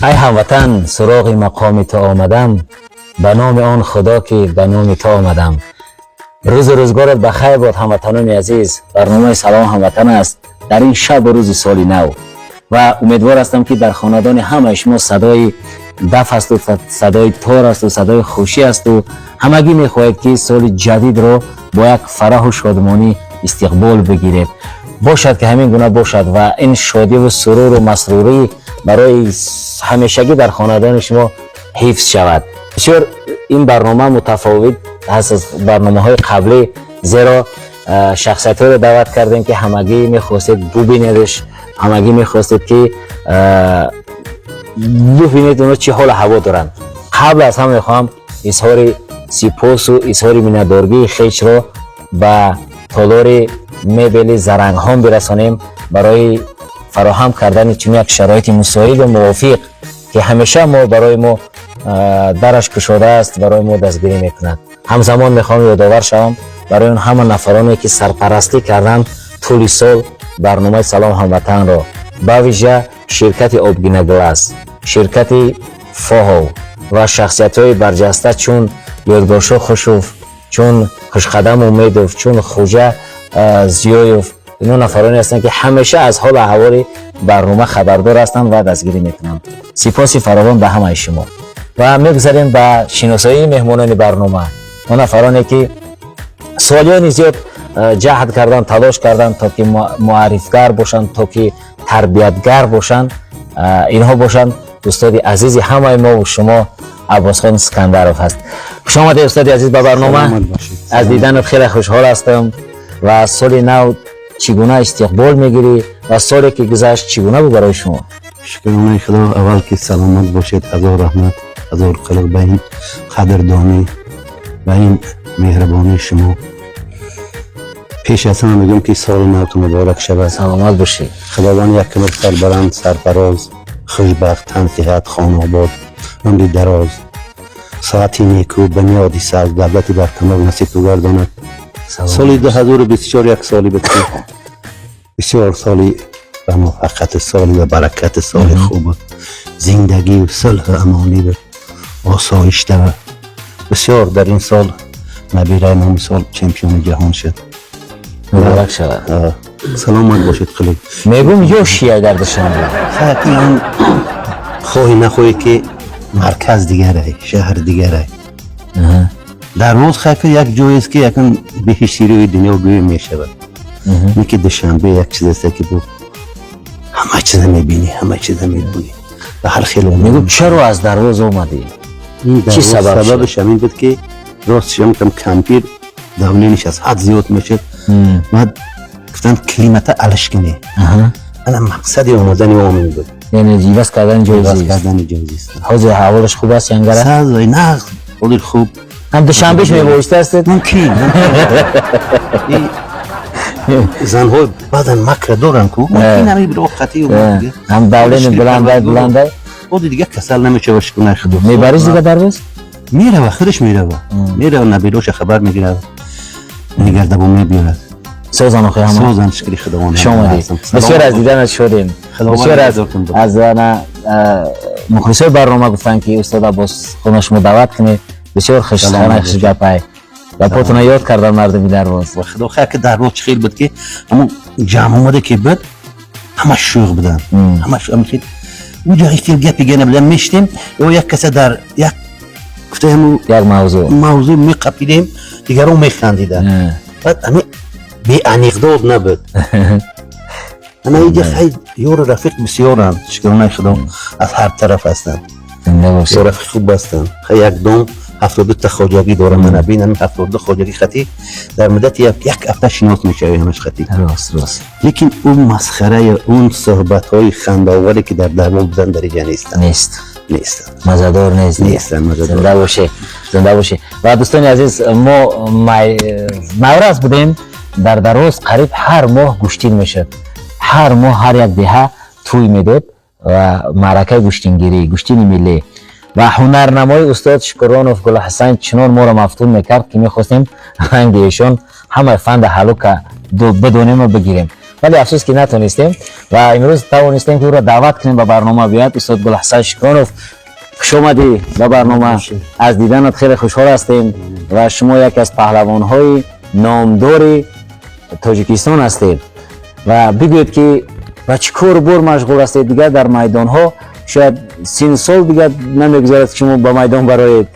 Ай ҳамватан, суроғи мақоми ту омадам, ба номи он Худо, ки ба номи ту омадам. Рӯзу рӯзгорат ба хайр бод, ҳамватанони азиз. Барномаи «Салом, ҳамватан» аст дар ин шабу рӯзи соли нав ва умедвор ҳастам, ки дар хонадони ҳамаи шумо садои даф асту садои тор асту садои хушӣ асту ҳамагӣ мехоҳед, ки соли ҷадидро бо як фараҳу шодмонӣ истиқбол бигиред. Бошад, ки ҳамин гуна бошад ва ин шодиву суруру масрурӣ барои ҳамешагӣ дар хонадони шумо ҳифз шавад. Бисёр ин барнома мутафовит ҳаст аз барномаҳои қаблӣ, зеро шахсиятҳоеро даъват кардем, ки ҳамагӣ мехостед бубинедш, ҳамагӣ мехостед, ки бубинед, онҳо чӣ ҳолу ҳаво доранд. Қабл аз ҳама мехоҳам изҳори сипосу изҳори миннатдоргии хешро ба толори мебели «Зарангҳон» бирасонем барои фароҳам кардани чунин як шароити мусоиду мувофиқ, ки ҳамеша мо барои мо дараш кушодааст, барои мо дастгирӣ мекунад. Ҳамзамон мехоҳам ёдовар шавам барои он ҳама нафароне, ки сарпарастӣ карданд тӯли сол барномаи «Салом, ҳамватанро», ба вижа ширкати «Обгинаглас», ширкати «Фоҳов» ва шахсиятҳои барҷаста, чун Ёдгоршо Хушов, чун Хушқадам Умедов, чун Хуҷа Зиёев. Ино нафароне ҳастанд, ки ҳамеша аз ҳолу аҳволи барнома хабардор ҳастанд ва дастгирӣ мекунанд. Сипоси фаровон ба ҳамаи шумо ва мегузарем ба шиносоии меҳмонони барнома, он нафароне, ки солиёни зиёд ҷаҳд карданд, талош карданд, то ки муаррифгар бошанд, то ки тарбиятгар бошанд. Инҳо бошанд, устоди азизи ҳамаи мову шумо Аббосхон Искандаров ҳаст. Хуш омадед, устоди азиз, ба барнома. Аз диданат хеле хушҳол ҳастам. Ва соли нав чӣ гуна истиқбол мегирӣ ва соле, ки гузашт, чӣ гуна буд барои шумо? Шукронаи Худо, аввал ки саломат бошед. Ҳазор раҳмат, ҳазор қилиқ ба ин қадрдонӣ, ба ин меҳрубонии шумо. Пеш аз ҳама мегӯям, ки соли навту муборак шавад. Саломат бошед. Худованд як умр сарбаланд, сарфароз, хушбахт, тансиҳат, хонаобод, умри дароз, соати неку, бунёди сабз, давлати баркамол насибту гардонад. Соли 2024 як соли буд, ки бисёр соли ба муваффақияти, соли ба баракати, соли хуб буд, зиндагию сулҳу амонӣ буд, осоишта. Ва бисёр дар ин сол набираи мо, мисол, чемпиони ҷаҳон шуд. Муборак шавад. Саломат бошед, қилик. Мегум, ёшия дар Душанбе. Он хоҳӣ нахоҳӣ, ки марказ дигарай, шаҳр дигарай. Дарвоз хайка як ҷоест, ки якн биҳишти рӯи дунё гӯё мешавад. Не ки Душанбе як чиз аст, ки бу ҳама чиза мебинӣ, ҳама чиза мебинӣ ба ҳар хел. Мегум, чаро аз Дарвоз омадӣ? Чӣ сабаб? Сабабаш ҳамин буд, ки ростш ҳам кампир давление ш аз ҳад зиёд мешуд. Баъд гуфтанд, климата алиш кунӣ. Ана мақсади омадани омин буд. Яъне иваз кардани ҷои иваз зист. Кардани ҷои зист. Ҳозир ҳаволаш хуб аст, янгара? Нағз, ҳозир хуб. Ҳам Душанбеш мебоиста ҳастед? Мумкин. Занҳо баъзан макра доранд ку, мумкин ҳамин роҳатӣ. Ҳам давление баландай, баландай. Боди дига касал намешава, шукрнаи Худо. Мебариш дига Дарвоз? Мерава, худаш мерава, мерава, набироша хабар мегирад, мегардабо, мебиёрад. Созан охи ҳама? Созан, шукри Худованд. Хуш омадед, бисёр аз диданат шодем. Бисёр аз ана мухлисои барнома гуфтанд, ки устод Аббос хона шумо даъват кунед. Бисёр хушгапай гапотона ёд кардан мардуми Дарвоз. Ва Худо хай, ки Дарвоз чӣ хел буд, ки ҳамон ҷамъ омада ки буд, ҳама шӯғ буданд, ҳама хел уҷа хел гапи гана будан. Мешитем ё як каса дар як гуфтаему як мавзӯъ. Мавзӯъ меқапидем, дигарон механдиданд. Баъд ҳами беанекдот набуд. Ана иҷа хай ёру рафиқ бисёранд, шукронаи Худо, аз ҳар тараф ҳастанд. Зинда бошед. Ё рафиқ хуб ҳастанд. Хай, як дом 72-та хоҷагӣ дорам. Мана бин, ҳамин 72 хоҷагӣ хати дар муддати як ҳафта шинос мешавӣ ҳамаш хати. Рост, рост. Лекин ӯ масхараю он суҳбатҳои хандаоваре, ки дар Дарвоз буданд, дар иҷа нестанд. Нест. Нестанд. Мазадор нест. Нестанд, мазадор. Зинда боше, зинда боше. Ва дӯстони азиз, мо наврас будем, дар Дарвоз қариб ҳар моҳ гӯштин мешуд. Ҳар моҳ ҳар як деҳа тӯй медод ва маъракаи гӯштингирӣ, гӯштини миллӣ ва ҳунарнамои устод Шукронов Гулҳасан чунон моро мафтун мекард, ки мехостем ранги эшон ҳамаи фанда ҳалука бидонему бигирем. Вале афсӯс, ки натонистем ва имрӯз тавонистем, ки ӯро даъват кунем, ба барнома биёяд. Устод Гулҳасан Шукронов, хушомадӣ ба барнома. Аз диданат хеле хушҳол ҳастем ва шумо яке аз паҳлавонҳои номдори Тоҷикистон ҳастед. Ва бигӯед, ки ба чӣ кору бор машғул ҳастед? Дигар дар майдонҳо шояд сину сол дигар намегузарад, ки шумо ба майдон бароед.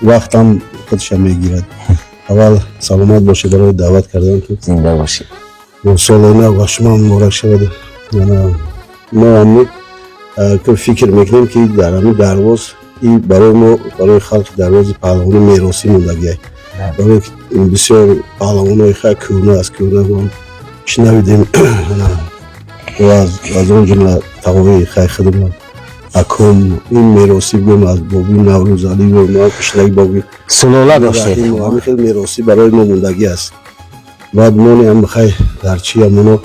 Вақтам худша мегирад. Аввал саломат бошед барои даъват кардан. Зинда бошед. Соли нав ба шумо муборак шавад. Мо ҳами фикр мекунем, ки дар ҳами Дарвоз и барои мо, барои халқи Дарвози паҳлавони меросӣ мондагиай, барои бисёр паҳлавонои хай кӯҳна аз кӯҳна шунавидем, аз он ҷумла тағои хай худма аком ин меросӣ гӯем аз боби Наврӯзалӣ ма пишнаги боби сулола доштед. Ҳами хел меросӣ барои мо мондагӣ аст. Баъд мони ҳам хай дар чи ҳамоно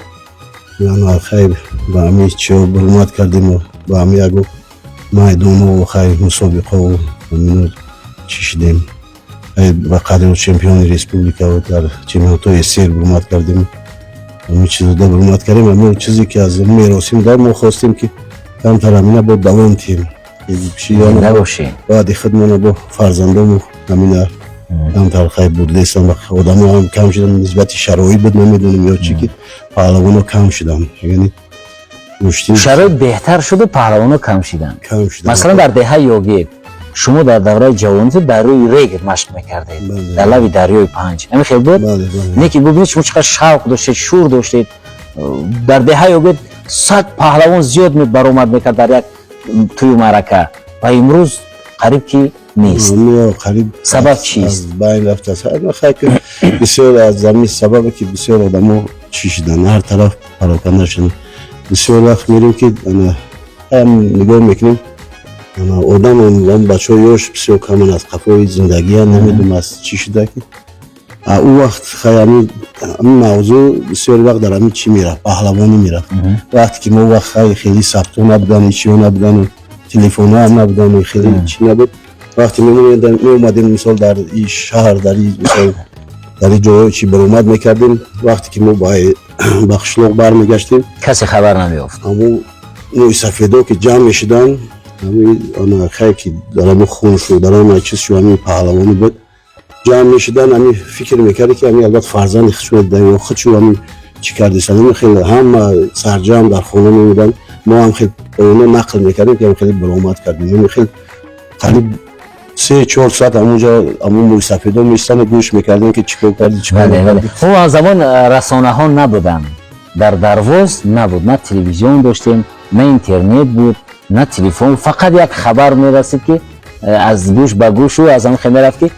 хай ба ҳами чиё бурмад кардему ба ҳами ягу майдону хай мусобиқаву ҳамино чӣ шидем, ба қадри чемпиони республика дар чемпионатҳои СССР бурмад кардем. Ҳамин чизода бурмад кардем. Ҳамин чизе ки аз меросӣ дар мо хостем, ки камтар ҳамина бо давом тиҳем. Баъди худмона бо фарзандому ҳамина камтар хай бурдесам. Одамо ҳам кам шудан, нисбати шароит буд, намедонам ё чӣ, ки паҳлавоно кам шудам, яъне Шароит беҳтар шуду паҳлавоно кам шиданд. Масалан, дар деҳаи Ёгир шумо дар давраи ҷавонитон дар рӯи рег машқ мекардед, дар лаби дарёи Панҷ. Ҳамин хел буд? Не ки бубинед, шумо чӣ қадр шавқ доштед, шур доштед. Дар деҳаи Ёгир 100 паҳлавон зиёд баромад мекард дар як тӯю маърака ва имрӯз қариб ки нест. Қариб. Сабаб чист? Байн рафтааст. Бисёр аз ҳамин сабабе, ки бисёр одамо чӣ шуданд, ҳар тараф пароканда шуданд. Бисёр вақт мерем, ки ҳам нигоҳ мекунем, одам, бачаҳои ёш бисёр каман, аз қафои зиндагия, намедонам аз чӣ шуда, ки ӯ вақт хай ҳамин мавзӯъ бисёр вақт дар ҳамин чӣ мерафт, паҳлавонӣ мерафт. Вақте ки мо вақт хай хеле сабтҳо набуданд, чиҳо набудану телефонҳо ҳам набудану хеле чӣ набуд. Вақте меомадем, мисол, дар и шаҳр, дар и мисол, дар и ҷойҳо чӣ баромад мекардем, вақте ки мо ба қишлоқ бармегаштем, касе хабар намеёфт. Ҳамун мӯйсафедо ки ҷамъ мешуданд, ҳамин хай ки дар ҳамун хун шу, дар ҳамин чиз шу, ҳамин паҳлавонӣ буд, ҷамъ мешуданд, ҳамин фикр мекард, ки ҳамин албатта фарзанди худшон дидан ё худшон ҳамин чӣ кардисан. Ҳамин хеле ҳама сарҷамъ дар хона мемуданд. Мо ҳам хел ба онҳо нақл мекардем, ки ҳам хеле баромад кардем. Ҳамин хел қариб 3-4 соат ҳамунҷо ҳамун мӯйсафедо мешистану гӯш мекардем, ки чӣ кор кардӣ, чӣ кор Бале, хуб, он замон расонаҳо набуданд дар Дарвоз, набуд, на телевизион доштем, на интернет буд, на телефон. Фақат як хабар мерасид, ки аз гӯш ба гӯшу аз ҳамин хел мерафт, ки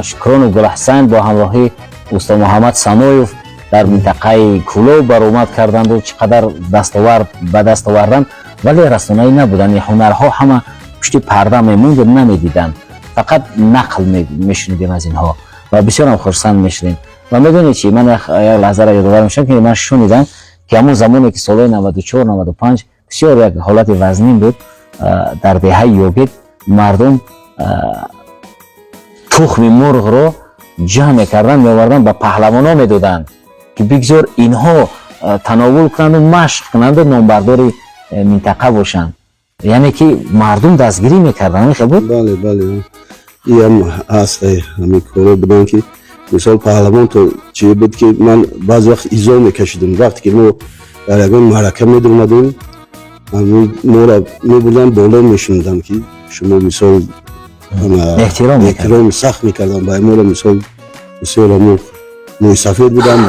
Шукрону Гулҳасан бо ҳамроҳии устод Муҳаммад Саноев дар минтақаи Кӯлоб баромад карданду чӣ қадар дастовард ба даст оварданд. Вале расонаӣ набуданд, ҳунарҳо ҳама пушти парда мемонду намедиданд, фақат нақл мешунидем аз инҳо ва бисёрам хурсанд мешудем. Ва медонед чи, ман як лаҳзаро ёдовар мешавам, ки ман шунидам, ки ҳамон замоне ки солҳои 94, 95 бисёр як ҳолати вазнин буд дар деҳаи Ёгит, мардум тухми мурғро ҷамъ мекарданд, меоварданд, ба паҳлавонҳо медоданд, ки бигзор инҳо тановул кунанду машқ кунанду номбардори минтақа бошанд. Яъне ки мардум дастгирӣ мекарданд. Ҳамин хел буд? Бале, иам ҳаст. Ҳамин коро буданд, ки мисол паҳлавон то чи буд, ки ман баъзе вақт изо мекашидам. Вақте ки мо дар ягон маърака медомадем, моро мебурданд боло, мешунидам, ки шумо мисол эҳтиром. Эҳтироми сахт мекардам ба моро. Мисол, бисёр ҳамо мӯйсафед будам,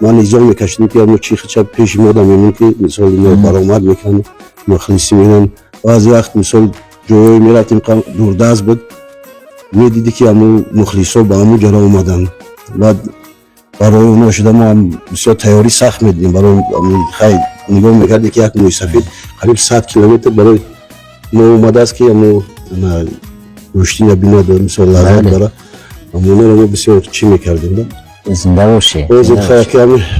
ман изо мекашидам, ки ҳамо чи хича пеши мода мемон, ки мисол ино баромад мекунанд, мухлисӣ меран. Баъзе вақт мисол ҷойҳое мерафтем, дурдаст буд, медидӣ, ки ҳамо мухлисо ба ҳамун ҷаро омаданд. Баъд барои оно шуда мо ҳам бисёр тайёрӣ сахт медидем. Барои хай нигоҳ мекардем, ки як мӯйсафед қариб 100 километр барои мо омадааст, ки ҳамо гӯштина бинад, мисол лаззат бара. Ҳамоноро мо бисёр чӣ мекардем да. Зинда бошӣ.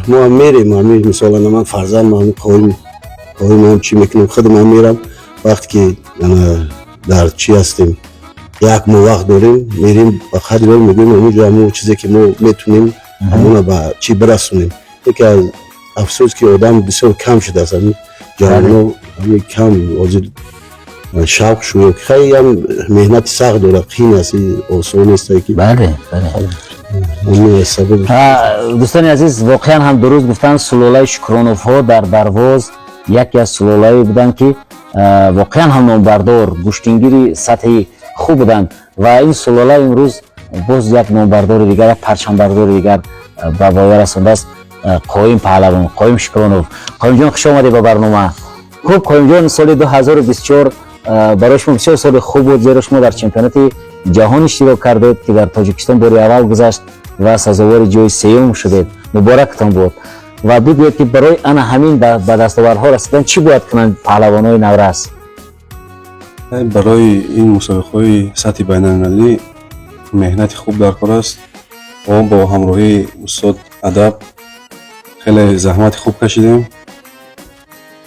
Мо ҳам мерем ҳами мисол, ана ман фарзанд ҳами қоим ҳам чӣ мекунем, худам ҳам мерам. Вақте ки дар чӣ ҳастем, як моҳ вақт дорем, мерем, ба қадри он мегӯем, ҳамунҷо ҳамон чизе ки мо метунем, ҳамона ба чӣ бирасонем. Яке аз афсӯс, ки одам бисёр кам шудааст, ҳамин ҷавоно ҳамин кам ҳозир шавқ шуд. Хеле меҳнати сахт дорад, қин аст, осон нест ки. бале бале Ҳамин сабаб. Дӯстони азиз, воқеан ҳам дуруст гуфтанд, сулолаи Шукроновҳо дар Дарвоз яке аз сулолае буданд, ки воқеан ҳам номбардор, гӯштингири сатҳи хуб буданд. Ва ин сулола имрӯз боз як номбардори дигар, як парчамбардори дигар ба воя расондааст: Қоим паҳлавон, Қоим Шукронов. Қоимҷон, хуш омадед ба барнома. Хуб, Қоимҷон, соли 2024 барои шумо бисёр соли хуб буд, зеро шумо дар чемпионати ҷаҳон иштирок кардед, ки дар Тоҷикистон бори аввал гузашт, ва сазовори ҷои сеюм шудед. Муборактон буд. Ва бигӯед, ки барои ана ҳамин ба дастовардҳо расидан чӣ бояд кунанд паҳлавонои наврас? Барои ин мусобиқаҳои сатҳи байналмилалӣ меҳнати хуб дар кор аст. Мо бо ҳамроҳии устод Адаб хеле заҳмати хуб кашидем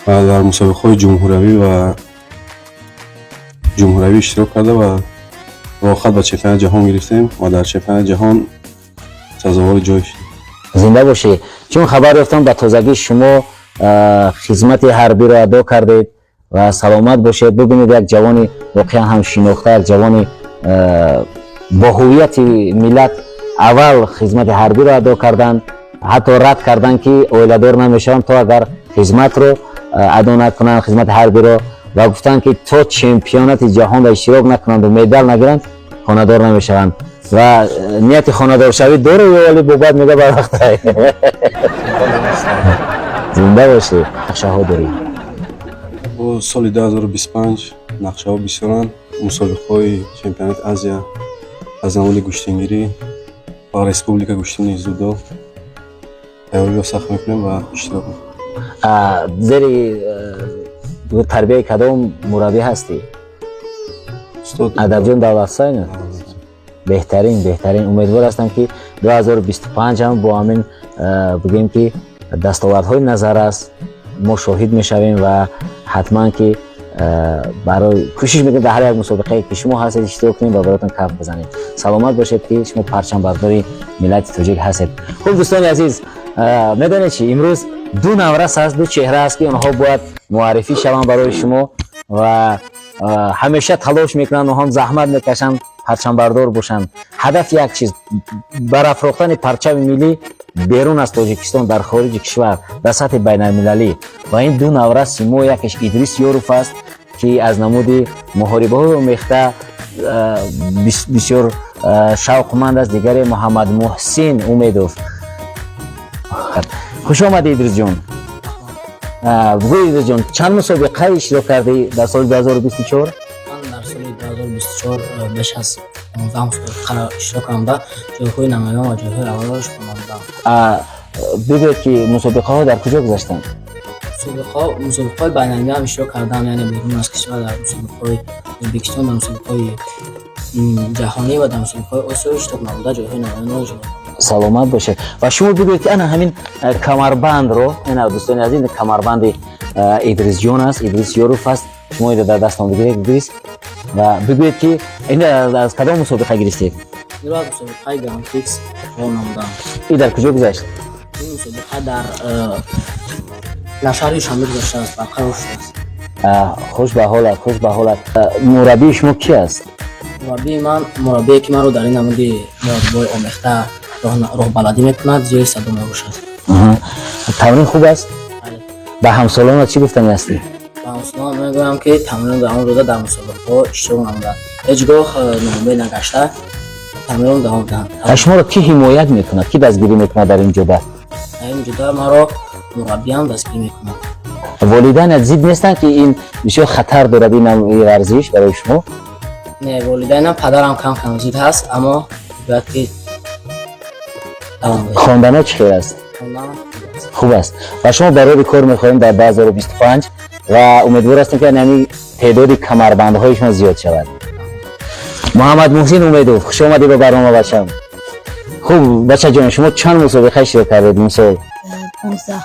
ва дар мусобиқаҳои ҷумҳуриявӣ ва ҷумҳуриявӣ иштирок карда ва роҳхат ба чемпионати ҷаҳон гирифтем ва дар чемпионати ҷаҳон сазовори ҷой шудем. Зинда бошӣ. Чун хабар ёфтам, ба тозагӣ шумо хизмати ҳарбиро адо кардед ва саломат бошед. Бибинед, як ҷавони воқеан ҳам шинохта, як ҷавони бо ҳуввияти миллат аввал хизмати ҳарбиро адо карданд, ҳатто рад карданд, ки оиладор намешаванд, то агар хизматро адо накунанд, хизмати ҳарбиро, ва гуфтанд, ки то чемпионати ҷаҳонро иштирок накунанду медал нагиранд, хонадор намешаванд. Ва нияти хонадоршавӣ дорӣ ё вале бобат мега барвақта? Зинда бошӣ. Нақшаҳо дорӣ? Бо соли 2025 нақшаҳо бисёранд: мусобиқаҳои чемпионати Азия аз намуди гӯштингирӣ ва республика гӯштини дзюдо тайёриро сахт мекунем ва иштирок мекунем. Зери тарбияи кадом мураббӣ ҳастӣ? Устод. Адабҷон Давлатсайнов. Беҳтарин, беҳтарин. Умедвор ҳастам, ки 2025 ҳам бо ҳамин бигӯем, ки дастовардҳои назар аст, мо шоҳид мешавем ва ҳатман ки барои кӯшиш мекунем, дар ҳар як мусобиқае, ки шумо ҳастед, иштирок кунем ва бароятон каф бизанем. Саломат бошед, ки шумо парчамбардори миллати тоҷик ҳастед. Хуб, дӯстони азиз, медонед чи? Имрӯз ду наврас аст, ду чеҳра аст, ки онҳо бояд муаррифӣ шаванд барои шумо ва ҳамеша талош мекунанд, онҳо заҳмат мекашанд, парчамбардор бошанд. Ҳадаф як чиз: барафрохтани парчами миллӣ берун аз Тоҷикистон, дар хориҷи кишвар, дар сатҳи байналмилалӣ. Ва ин ду навраси мо, якеш Идрис Ёров аст, ки аз намуди муҳорибаҳои омехта бисёр шавқманд аст, дигаре Муҳаммад Муҳсин Умедов. Хуш омадӣ, Идрисҷон. Бигӯ, Идрисҷон, чанд мусобиқа иштирок кардӣ дар соли 2024? Ман дар соли 2024 беш аз 15 мусобиқа иштирок намуда, ҷойҳои намоён ва ҷойҳои аввалро ишғол намудам. Бигӯед, ки мусобиқаҳо дар куҷо гузаштанд? Мусобиқаҳои байналмилал ҳам иштирок кардам, яъне берун аз кишвар, дар мусобиқаҳои Ӯзбекистон, дар мусобиқаҳои ҷаҳонӣ ва дар мусобиқаҳои Осиё иштирок намуда, ҷойҳои намоёнро ишғол намудам. Саломат бошед. Ва шумо бигӯед, ки ана ҳамин камарбандро, ина, дӯстони азиз, камарбанди Идрисҷон аст, Идрис Ёров аст. Шумо инро дар дастон бигиред, Идрис, ва бигӯед, ки ин аз кадом мусобиқа гирифтед? Инро аз мусобиқаи Гран-прикс ишғол намудам. Ин дар куҷо гузашт? Ин мусобиқа дар шаҳри Душанбе гузаштааст, барқарор шудааст. Хуш ба ҳолат, хуш ба ҳолат. Мураббии шумо ки аст? Мураббии ман, мураббие, ки маро дар ин намуди муҳорибаҳои омехта роҳбаладӣ мекунад, Зиёи Садо мебошад. Тамрин хуб аст? Бале. Ба ҳамсолонат чӣ гуфтанӣ ҳастӣ? Ба ҳамсолонам мегӯям, ки тамрин давом дода, дар мусобиқаҳо иштирок намуданд, ҳеҷ гоҳ ноумед нагашта, тамрин давом диҳанд. Ва шуморо кӣ ҳимоят мекунад, кӣ дастгирӣ мекунад дар ин ҷода? Дар ин ҷода маро мураббиям дастгирӣ мекунад. Волидайнат зид нестанд, ки ин бисёр хатар дорад, ин навъи варзиш барои шумо? Не, волидайнам, падарам кам кам зид ҳаст, аммо бояд ки давом диҳем. Хондано чӣ хел аст? Хондан хуб аст. Хуб аст. Ва шумо барори кор мехоҳем дар 2025 ва умедвор ҳастем, ки ҳамин теъдоди камарбандҳои шумо зиёд шавад. Муҳаммад Муҳсин Умедов, хуш омадӣ ба барнома, бачам. Хуб, бачаҷон, шумо чанд мусобиқа иштирок кардед имсол? 15.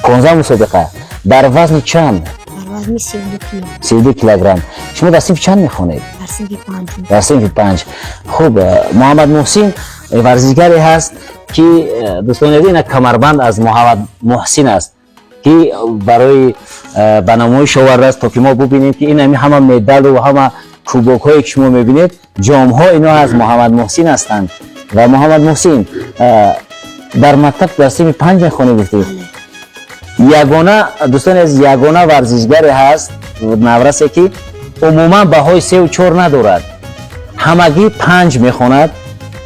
15 мусобиқа. Дар вазни чанд? Дар вазни 32 кило. 32 килограмм. Шумо дар синфи чанд мехонед? Дар синфи панҷум. Дар синфи панҷ. Хуб, Муҳаммад Муҳсин. Варзишгаре ҳаст, ки дӯстони азиз, ина камарбанд аз Муҳаммад Муҳсин аст, ки барои ба намоиш овардааст, то ки мо бубинем, ки ин ҳами ҳама медалу ҳама кубокҳое, ки шумо мебинед, ҷомҳо, ино аз Муҳаммад Муҳсин ҳастанд. Ва Муҳаммад Муҳсин, дар мактаб дар синфи панҷ мехонӣ, гуфтӣ. Ягона, дӯстони азиз, ягона варзишгаре ҳаст, наврасе, ки умуман баҳои сеу чор надорад, ҳамагӣ панҷ мехонад.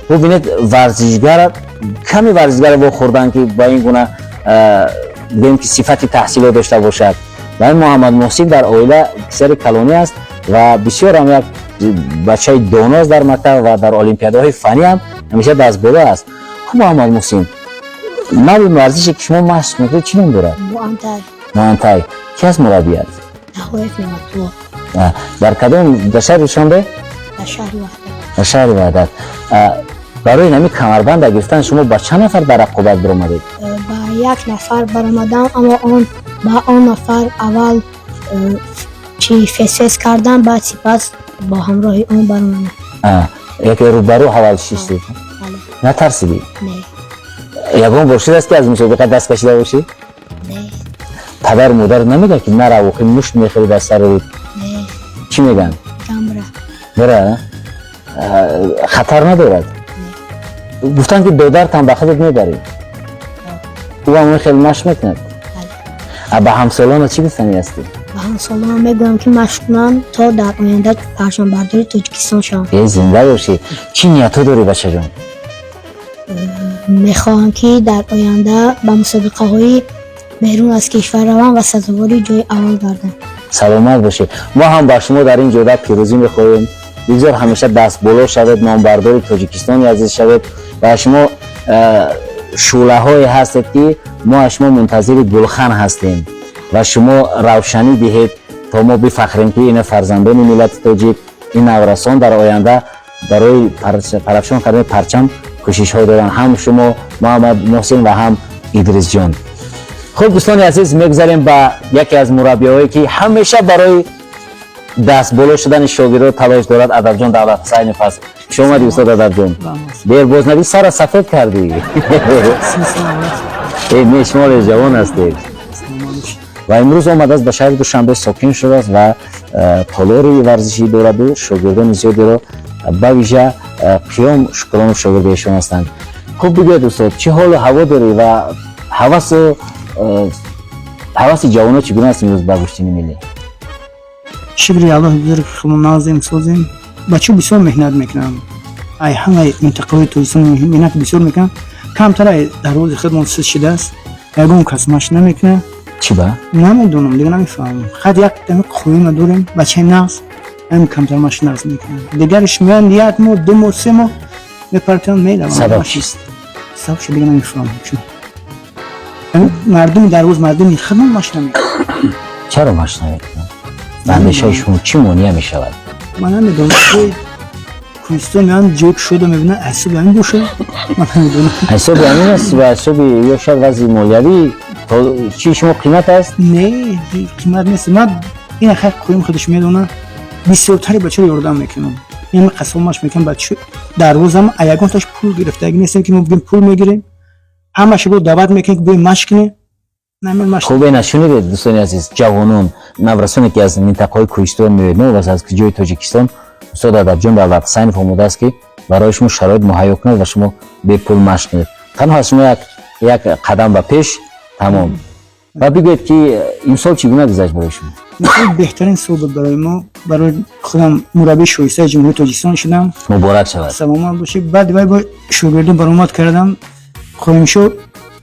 Бубинед, варзишгар, ками варзишгар вохӯрданд, ки ба ин гуна, гӯем, ки сифати таҳсилот дошта бошад. Ва ин Муҳаммад Муҳсин дар оила писари калонӣ аст ва бисёр ҳам як бачаи доност дар мактаб ва дар олимпиадаҳои фаннӣ ҳам ҳамеша дастболо аст. Хуб, Муҳаммад Муҳсин, навъи варзише, ки шумо машқ мекунед, чӣ ном дорад? Муантай. Муантай. Ки аст мураббият? Наҳоев Неъматулло. Дар кадом, дар шаҳри Душанбе? Дар шаҳри Ваҳдат. Дар шаҳри Ваҳдат. Барои ҳамин камарбанда гирифтан шумо ба чанд нафар дар рақобат биромадед? Ба як нафар баромадам, аммо он ба он нафар аввал чӣ фес-фес кардам, баъд сипас бо ҳамроҳи он баромадам. Яке рӯбарӯ ҳавал шиштед? Бале. Натарсидӣ? Не. Ягон бор шудааст, ки аз мусобиқа даст кашида бошӣ? Не. Падару модар намегӯянд, ки нарав, охи мушт мехӯри дар сари рӯд? Не. Чӣ мегӯянд? Гамра. Бира, хатар надорад. Гуфтанд, ки додартам ба худат мебарӣ, ӯ ҳам хеле машқ мекунад. Бале. А ба ҳамсолона чӣ гуфтанӣ ҳастӣ? Ба ҳамсолонам мегӯям, ки машқ кунанд, то дар оянда парчамбардори Тоҷикистон шаванд. Э, зинда бошӣ! Чӣ ниятҳо дорӣ, бачаҷон? Мехоҳам, ки дар оянда ба мусобиқаҳои берун аз кишвар равам ва сазовори ҷои аввал гардам. Саломат бошед. Мо ҳам ба шумо дар ин ҷода пирӯзӣ мехоҳем. Бигзор ҳамеша дастболо шавед, номбардори Тоҷикистони азиз шавед. Ва шумо шӯълаҳое ҳастед, ки мо аз шумо мунтазири гулхан ҳастем ва шумо равшанӣ диҳед, то мо бифахрем, ки ина фарзандони миллати тоҷик, ин наврасон дар оянда барои парафшон кардани парчам кӯшишҳо доранд, ҳам шумо, Муҳаммад Муҳсин, ва ҳам Идрисҷон. Хуб, дӯстони азиз, мегузарем ба яке аз мураббиҳое, ки ҳамеша барои дастболо шудани шогирдо талош дорад. Адабҷон Давлатҳусайнов аст. Хуш омадӣ, устод Адабҷон. Дер боз надӣ, сара сафед кардӣ. Э, не, шумо ле ҷавон ҳастед. Ва имрӯз омадааст, ба шаҳри Душанбе сокин шудааст ва толори варзишӣ дораду шогирдони зиёдеро, ба вижа Қиём Шукронов шогирди эшон ҳастанд. Хуб, бигӯед, устод, чӣ ҳолу ҳаво дорӣ ва ҳавасу ҳаваси ҷавоно чӣ гуна аст имрӯз ба гӯштини миллӣ? Шукри Аллоҳи бузург, худо назем, созем. Бачаҳо бисёр меҳнат мекунанд. Ай ҳамаи минтақаҳои Тоҷикистон меҳнат бисёр мекунанд. Камтар ай дарвози худмон сиз шидааст, ягон кас машқ намекунад. Чӣ ба? Намедонам, дига намефаҳмам. Хат як дами қоима дорем, бачаи нағз, ҳамин камтар машқ нағз мекунанд. Дигарш меоянд, як моҳ, 2 моҳ, 3 моҳ мепартоянд, мераванд. Сабаб чист? Сабабша дига намефаҳмам. Чун ҳамин мардуми дарвоз, мардуми худмон машқ намекунанд. Чаро машқ намекунанд? Ба андешаи шумо, чӣ монеа мешавад? Ман намедонам. Ҷои кӯҳистон меоянд, ҷои кушода мебинанд, ҳисоби ҳамин бошад, ман намедонам. Ҳисоби ҳамин аст ва ҳисоби ё шояд вазъи молиявӣ. Чӣ, шумо қимат аст? Не, қимат нест. Ман ин хайр, қоим худаш медонад. Бисёртари бачаро ёрдам мекунам. Ин қасом машқ мекунам. Бача дарвозам а ягонташ пул гирифтагӣ нестем, ки мо бигем, пул мегирем. Ҳамаша бо даъват мекунем, ки биёем, машқ кунем. Намин машқ. Хуб, ина шунидед, дӯстони азиз, ҷавонон, наврасоне, ки аз минтақаҳои кӯҳистон меоед, новобаста аз ҷои Тоҷикистон, устод Адабҷон Давлатҳусайнов омодааст, ки барои шумо шароит муҳайё кунад ва шумо бепул машқ кунед. Танҳо аз шумо як қадам ба пеш, тамом. Ва бигӯед, ки имсол чӣ гуна гузашт барои шумо? Мисол, беҳтарин сол буд барои мо. Барои худам мураббии шоистаи Ҷумҳурии Тоҷикистон шудам. Муборак шавад! Саломат бошед. Баъд вай бо шогирдон баромад кардам. Хоҳем шуд,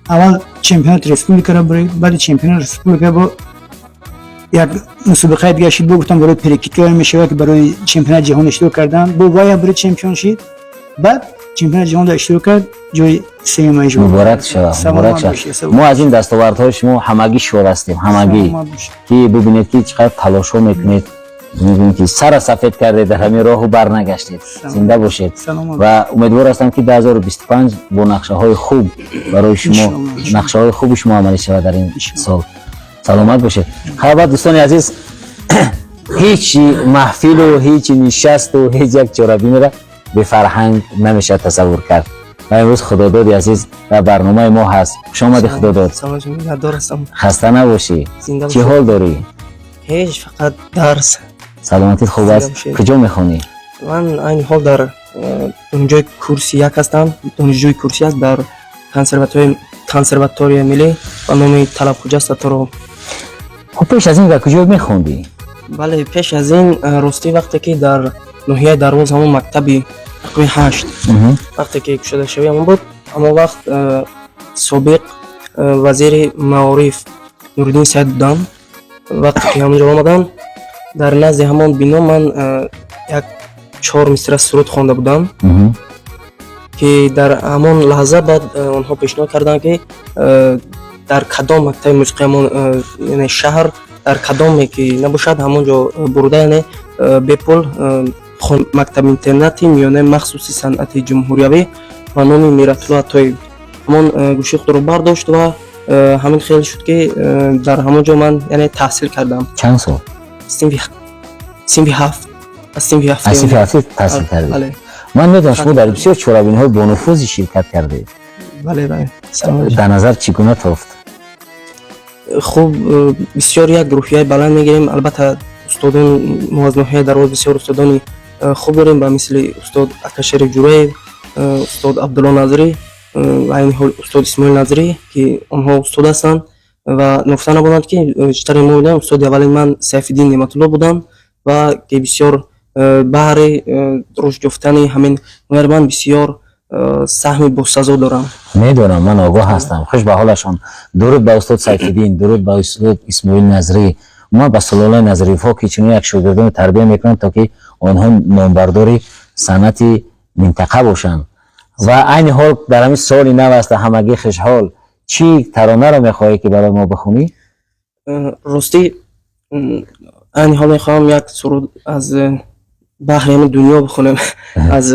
аввал чемпионати республикаро буред, баъди чемпионати республика бо як мусобиқаи дига шид, бо гуфтам, барои перекидка мешавад, ки барои чемпионати ҷаҳон иштирок кардан, бо вая барои чемпион шид. Баъд чемпионати ҷаҳон иштирок кард, ҷои сеюм иҷро. Муборак шавад, муборак шавад! Мо аз ин дастовардҳои шумо ҳамагӣ шод ҳастем, ҳамагӣ, ки бибинед, ки чӣ қадр талошҳо мекунед, мебинед, ки сара сафед кардед дар ҳамин роҳу барнагаштед. Зинда бошед ва умедвор ҳастам, ки 2025 бо нақшаҳои хуб барои шумо, нақшаҳои хуби шумо амалӣ шавад дар ин сол. Саломат бошед. Хайр, дӯстони азиз, ҳеҷ маҳфилу ҳеҷ нишасту ҳеҷ як чорабинеро бефарҳанг намешавад тасаввур кард. Ва имрӯз Худододи азиз дар барномаи мо ҳаст. Хуш омадӣ, Худодод. Салом, миннатдор ҳастам. Хаста набошӣ. Зинда Чӣ ҳол дорӣ? Ҳеҷ, фақат дарс. Саломатит хуб аст? Зинда бошед. Куҷо мехонӣ? Ман айни ҳол дар донишҷӯи курси як ҳастам, донишҷӯи курси аст дар консерваторияи миллӣ ба номи Талабхуҷа Сатторов. Хуб, пеш аз ин дар куҷо мехондӣ? Бале, пеш аз ин, ростӣ, вақте ки дар ноҳияи Дарвоз ҳамон мактаби рақами 8 вақте ки кушодашавӣ ҳамон буд, ҳамон вақт собиқ вазири маориф Нуриддин Саид буданд. Вақте ки ҳамонҷо омаданд, дар назди ҳамон бино ман як чор мисра суруд хонда будам, ки дар ҳамон лаҳза баъд онҳо пешниҳод карданд, ки дар кадом мактаби мусиқӣ ҳамон, яъне шаҳр, дар кадоме ки набошад, ҳамон ҷо бурда, яъне бепул мактаби интернати миёнаи махсуси санъати ҷумҳуриявӣ ба номи Миратулло Атоев ҳамон гӯши худро бардошт ва ҳамин хел шуд, ки дар ҳамон ҷо ман, яъне, таҳсил кардам. Чанд сол? Синфи ҳафт, аз синфи ҳафт. Аз синфи ҳафти таҳсил кардед? Бале. Ман медонам, шумо дар бисёр чорабиниҳои бонуфузи ширкат кардед. Бале, салом. Дар назар чӣ гуна тофт? Хуб, бисёр як рӯҳияи баланд мегирем. Албатта, устодон мо аз ноҳияи Дарвоз бисёр устодони хуб дорем, ба мисли устод Акашариф Ҷураев, устод Абдулло Назрӣ ва айни ҳол устод Исмоил Назрӣ, ки онҳо устод ҳастанд. Ва ногуфта набуданд, ки чӣ тавре мо медонем, устоди аввалини ман Сайфиддин Неъматулло буданд ва ки бисёр баҳри рушд ёфтани ҳамин ҳунари ман бисёр саҳми босазо доранд. Медонам, ман огоҳ ҳастам. Хуш ба ҳолашон. Дуруд ба устод Сайфиддин, дуруд ба устод Исмоил Назрӣ, умуман ба сулолаи Назриевҳо, ки чунин як шогирдони тарбия мекунанд, то ки онҳо номбардори санъати минтақа бошанд. Ва айни ҳол дар ҳамин соли нав аст, ҳамагӣ хушҳол. Чӣ таронаро мехоҳӣ, ки барои мо бихонӣ? Ростӣ, айни ҳол мехоҳам як суруд аз баҳри ҳамин дунё бихонем, аз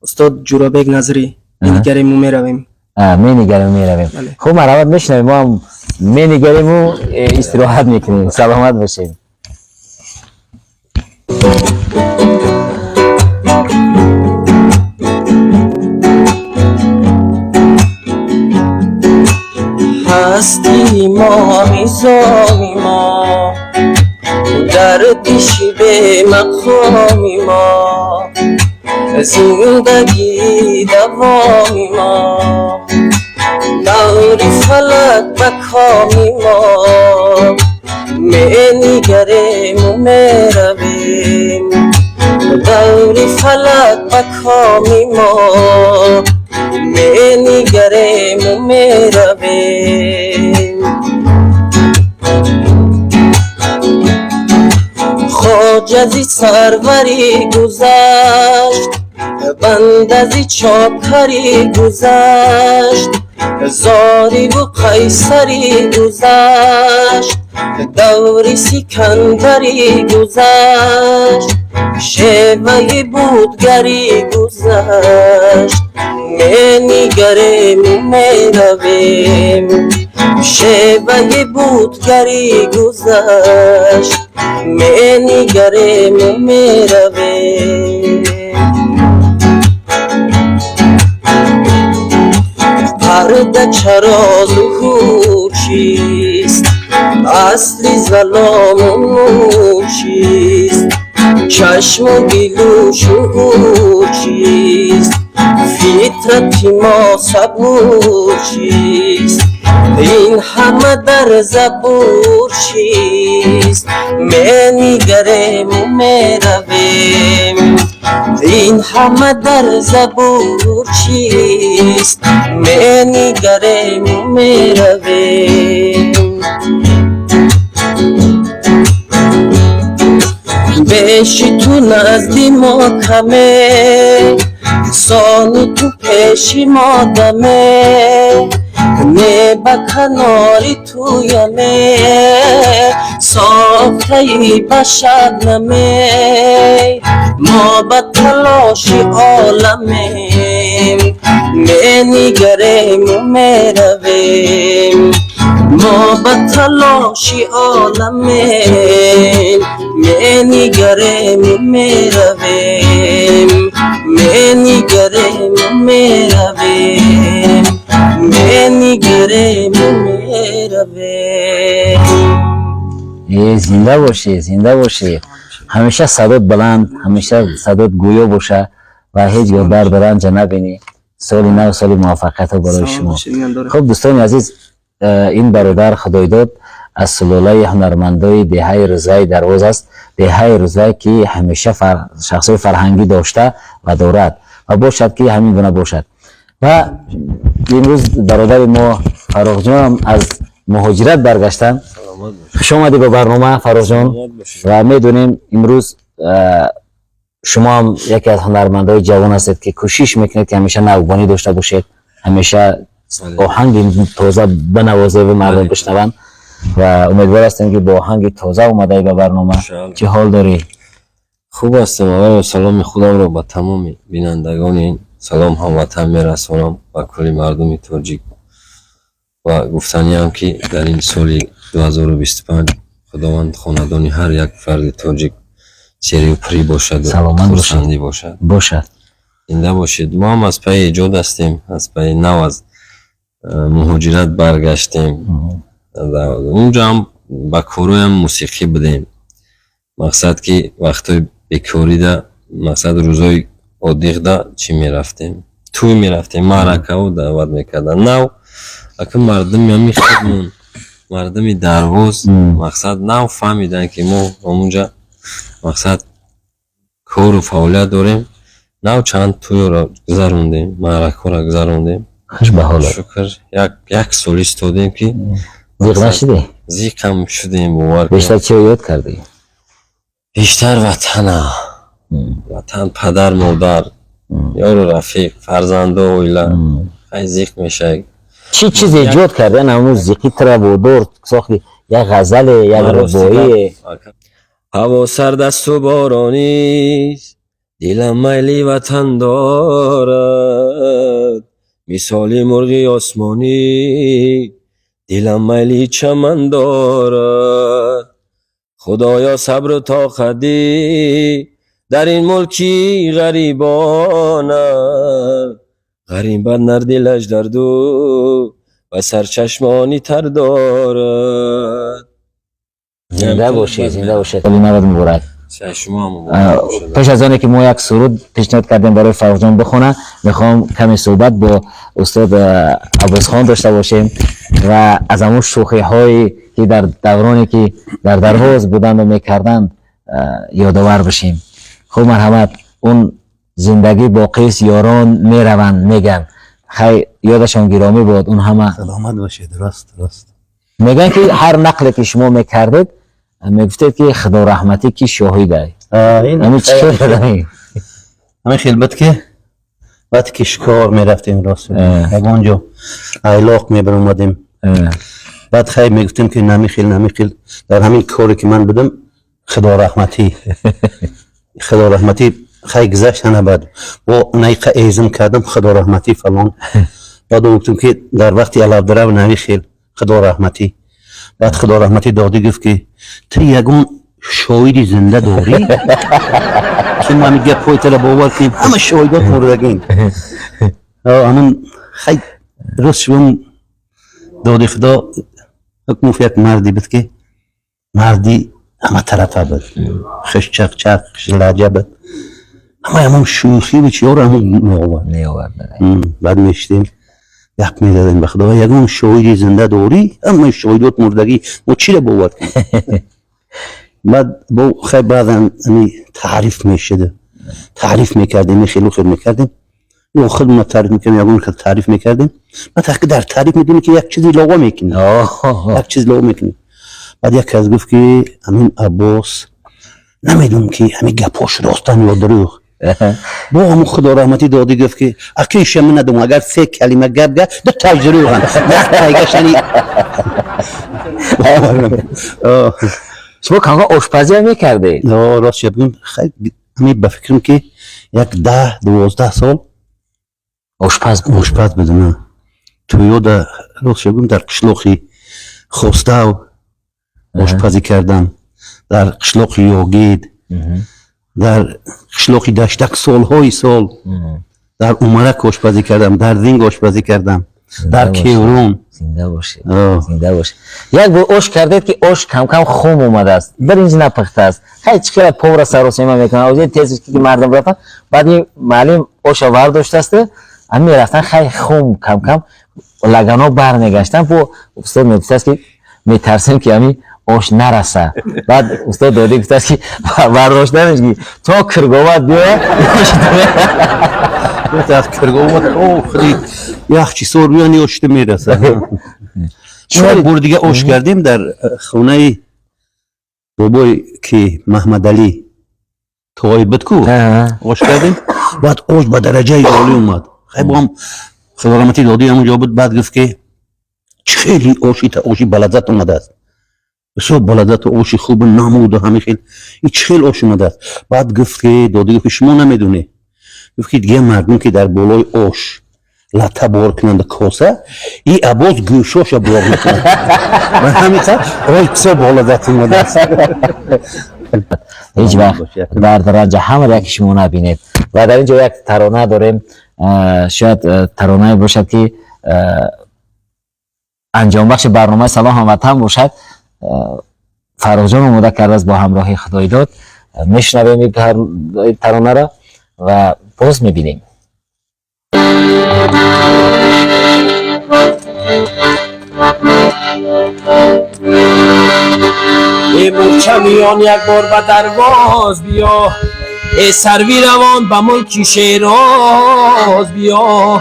устод Ҷурабек Назрӣ, «Менигариму меравем». «Менигарем, меравем». Бале. Хуб, марҳамат, мешунавем. Мо ҳам менигариму истироҳат мекунем. Саломат бошем. Ҳастии мо, низоми мо, гардиши бемақоми мо, зиндагӣ давоми мо, даври фалак ба коми мо, менигарему меравем, даври фалак ба коми мо, менигарему меравем. Хоҷа зи сарварӣ гузашт, банда зи чокарӣ гузашт, зориву қайсарӣ гузашт, даври сикандарӣ гузашт, шеваи будгарӣ гузашт, менигарему меравем, шеваи будгарӣ гузашт, менигарему меравем. Парда чаро зуҳур чист, асли залому нур чист, чашму дилу шуур чист, фитрати мо сабур чист, ин ҳама дар забур чист, менигарему меравем, ин ҳама дар забур чист, менигарему меравем. Беши ту назди мо каме, сони ту пеши мо даме, не ба канори туяме, сохтаи ба шабнаме, мо ба талоши оламем, менигарему меравем, мо ба талоши оламем, менигарему меравем, менигарему меравем. Мегузарем, меравем. Э, зинда бошӣ, зинда бошӣ. Ҳамеша садот баланд, ҳамеша садот гӯё боша ва ҳеҷ гоҳ дарду ранҷа набинӣ. Соли нав соли муваффақиятҳо барои шумо. Хуб, дӯстони азиз, ин бародар Худойдод аз сулолаи ҳунармандои деҳаи Рӯзаи Дарвоз аст, деҳаи Рӯзай, ки ҳамеша шахсҳои фарҳангӣ дошта ва дорад ва бошад, ки ҳамин гуна бошад. Ва имрӯз бародари мо Фаррухҷонам аз муҳоҷират баргаштанд. Хуш омадӣ ба барнома, Фаррухҷон. Ва медонем, имрӯз шумо ҳам яке аз ҳунармандои ҷавон ҳастед, ки кӯшиш мекунед, ки ҳамеша навгонӣ дошта бошед, ҳамеша оҳанги тоза бинавозед ва мардум бишнаванд. Ва умедвор ҳастем, ки бо оҳанги тоза омадаӣ ба барнома. Чӣ ҳол дорӣ? Хуб ҳастам. Аввало саломи худамро ба тамоми бинандагони ин Салом Ҳамватан мерасонам, ба кулли мардуми тоҷик. Ва гуфтаниам, ки дар ин соли 2025 Худованд хонадони ҳар як фарди тоҷик серию пурӣ бошаду Саломат бошед. хурсандӣ бошад. Бошад. Зинда бошед. Мо ҳам аз пайи эҷод ҳастем, аз пайи нав аз муҳоҷират баргаштем. Унҷо ҳам ба корҳоям мусиқӣ будем. Мақсад, ки вақтҳои бекорида, мақсад, рӯзҳои одиқда чӣ мерафтем, тӯй мерафтем, маъракао даъват мекарданд. Нав ака мардуми ҳами худмон, мардуми Дарвоз, мақсад, нав фаҳмиданд, ки мо ҳамунҷа, мақсад, кору фаъолият дорем. Нав чанд тӯйро гузарондем, маъракаҳоро гузарондем. Хуш ба ҳолат. Шукр, як сол истодем, ки Зиқ нашидӣ? Зиқам шудем, бовар кун. Бештар чиро ёд кардӣ? Бештар ватана, ватан, падар, модар, ёру рафиқ, фарзанду, оила. Хай, зиқ мешавӣ. Чӣ чиз эҷод кард, яъне ҳамун зиқи тра водор сохти, як ғазале, як Ман рости рубоие? Ҳаво сард асту боронист, дилам майли ватан дорад. Мисоли мурғи осмонӣ, дилам майли чаман дорад. Худоё, сабру тоқатӣ дар ин мулки ғарибона. Ғарибат нар дилаш дарду ва сарчашмони тар дорад. Зинда бошед, зинда бошед. Соли навад муборак. Шумо ҳам муборак бошад. Пеш аз оне ки мо як суруд пешниҳод кардем барои Фаррухҷон бихона, мехоҳам каме суҳбат бо устод Аббосхон дошта бошем ва аз ҳамон шӯхиҳое, ки дар давроне, ки дар Дарвоз буданду мекарданд, ёдовар бишем. Хуб, марҳамат. Он зиндагӣ боқист, ёрон мераванд, меган. Хай, ёдашон гиромӣ бод он ҳама. Саломат бошед, рост, рост. Мегӯянд, ки ҳар нақле ки шумо мекардед, мегуфтед, ки Худо раҳматӣ, ки шоҳидай. Ҳамин чӣ шуд? Ҳамин хел буд, ки вақте ки шикор мерафтем, рост, ягон ҷо айлоқ мебаромадем, баъд хай мегуфтем, ки намихел, намихел, дар ҳамин коре ки ман будам, Худо раҳматӣ, Худо раҳматӣ. Хай, гузашт ана, баъд бо найқа эзм кардам, Худо раҳматӣ, фалон. Баъд гуфтем, ки дар вақти алавдарав намихел, Худо раҳматӣ. Баъд Худо раҳматӣ додӣ гуфт, ки ту ягон шоҳиди зинда дорӣ, ки мо ҳамин гапҳои тара бовар кунем? Ҳама шоҳидот мурдагин. Ҳамун хай, рост, шумо доди Худо ҳукмуф як марди буд, ки марди ҳама тарафа буд, хуш чақчақ, хуш лаҳҷа буд. Ҳама ҳамон шӯхиву чиёро ҳамон меовард. Меовард. Баъд мешидем, гап мезадем. Ба Худо, ягон шоҳиди зинда дорӣ? Ҳама шоҳидот мурдагӣ, мо чиро бовар кунем? Баъд бо хай, баъзан ами таъриф мешуда, таъриф мекардем, хелу хел мекардем, ё худмона таъриф мекардем, ягон хел таъриф мекардем. Баъд ҳақи дар таъриф медонӣ, ки як чизи илова мекунӣ, як чиз илова мекунӣ. Баъд як кас гуфт, ки ҳамин Аббос, намедонам, ки ҳамин гапҳош ростан ё дурӯғ. Бо ҳамун Худо раҳматӣ додӣ гуфт, ки акиша ман надонам, агар се калима гап га, ду тааш дурӯған, як тайгашани. Шумо камка ошпазӣ ҳам мекардед? Рост шуд бигӯм, хай, ҳамин ба фикрам, ки як 10-12 сол ошпаз? Ошпаз будам. Тӯёда, рост шуд бигӯм, дар қишлоқи Хостав ошпазӣ кардам, дар қишлоқи Ёгид, дар қишлоқи Даштак солҳои сол, дар Умарак ошпазӣ кардам, дар Зинг ошпазӣ кардам. Дар Кеврон. Зинда бошед, зинда бошед. Як бор ош кардед, ки ош кам-кам хом омадааст, биринҷ напухтааст. Хай, чӣ хела повара саросема мекунад, ози тез ки мардум рафтан, баъд ин муаллим оша вардоштааст, ами мерафтан, хай, хом кам-кам лагано бармегаштан. Бо устод мегуфтааст, ки метарсем, ки ами ош нараса. Баъд устод додӣ гуфтааст, ки бардоштанеш, ки то кирговат биёяд. Аз кирговат охири яхчисор биён, ошта мераса. Як бор дига ош кардем дар хонаи бобой, ки Маҳмадалӣ тоғои буд ку, ош кардем. Баъд ош ба дараҷаи олӣ омад. Хай, боам худорамати додӣ ҳамонҷо буд. Баъд гуфт, ки чӣ хеле оши оши балаззат омадааст, бисёр балаззату оши хубу намуду ҳамин хел, и чӣ хел ош омадааст? Баъд гуфт, ки додӣ гуфт, ки шумо намедонед, гуфт, ки дига мардум, ки дар болои ош латта бор кунанд, коса и абоз гӯшоша бор мекунад, ба ҳамин қадр ош бисёр болаззат омадааст. Ҳеҷ вақт дард ранҷа ҳама яки шумо набинед. Ва дар ин ҷо як тарона дорем, шояд таронае бошад, ки анҷомбахши барномаи «Салом, ҳамватан» бошад. Фаррухҷон омода кардааст бо ҳамроҳи Худоидод. Мешунавем ин таронаро ва боз мебинем. Э мурча миён, як бор ба дарвоз биё, э сарви равон, ба мулки Шероз биё.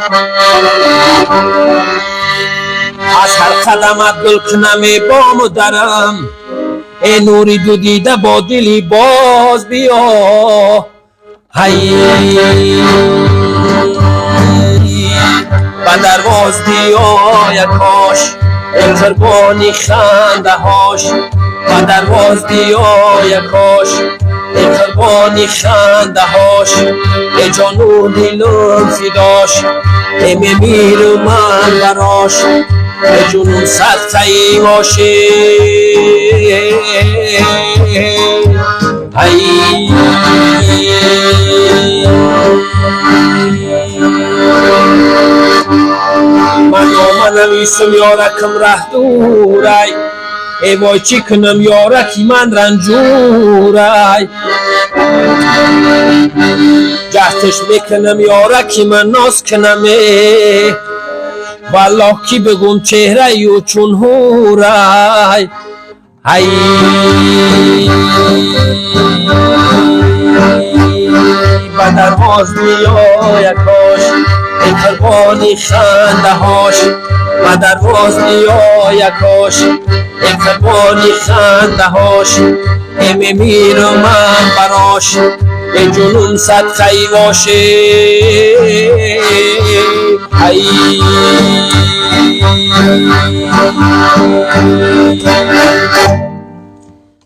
Аз ҳар қадамат гул кунам, э бому дарам, э нури ду дида, бо дили боз биё. Ҳай, ба дарвоз биёяд кош, э қурбони хандаҳош. Ба дарвоз биёяд кош, э қурбони хандаҳош. Э ҷону дилум фидош, э мемиру ман барош, э ҷунун садқаи оши. Ай, ман нома нависум, ёракам раҳ дурай, э вой, чӣ кунам, ёраки ман ранҷурай. Ҷаҳтиш мекунам, ёраки ман ноз кунам, э валлоҳ, ки бигум чеҳраю чун ҳурай. Ай, ба дарвоз биёяд кош, э қурбони хандаҳош. Ба дарвоз биёяд кош, э қурбони хандаҳош. Э мемиру ман барош, э ҷунун садқаи воше. Ай,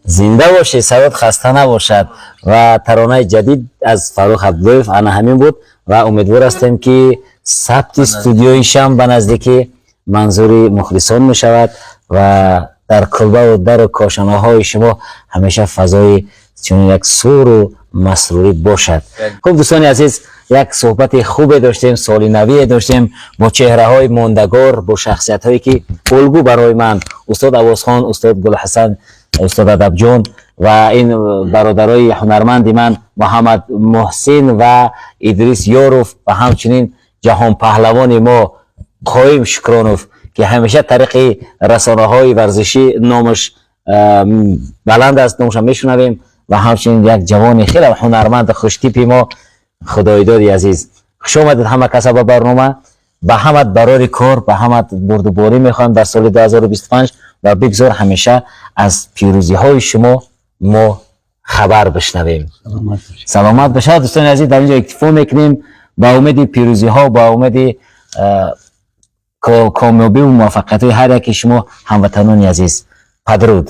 Зинда бошед, савод хаста набошад. Ва таронаи ҷадид аз Фаррух Абдуллоев ана ҳамин буд. Ва умедвор ҳастем, ки сабти студиоишам ба наздикӣ манзури мухлисон мешавад ва дар кулбаву дару кошонаҳои шумо ҳамеша фазои чунин як суру масрурӣ бошад. Хуб, дӯстони азиз, як суҳбати хубе доштем, соли навие доштем бо чеҳраҳои мондагор, бо шахсиятҳое, ки улгӯ барои ман: устод Авозхон, устод Гулҳасан, устод Адабҷон ва ин бародарои ҳунарманди ман Муҳаммад Муҳсин ва Идрис Ёров ва ҳамчунин ҷаҳонпаҳлавони мо Қоим Шукронов, ки ҳамеша тариқи расонаҳои варзишӣ номаш баланд аст, номаша мешунавем, ва ҳамчунин як ҷавони хеле ҳунарманду хуштипи мо Худоидоди азиз. Хуш омадед ҳама каса ба барнома. Ба ҳамат барори кор, ба ҳамат бурдуборӣ мехоҳам дар соли 2025 ва бигзор ҳамеша аз пирӯзиҳои шумо мо хабар бишнавем. Саломат бошад. Дӯстони азиз, дар инҷо иктифо мекунем. Ба умеди пирӯзиҳо, ба умеди комёбиву муваффақиятҳои ҳар яки шумо, ҳамватанони азиз. Падруд.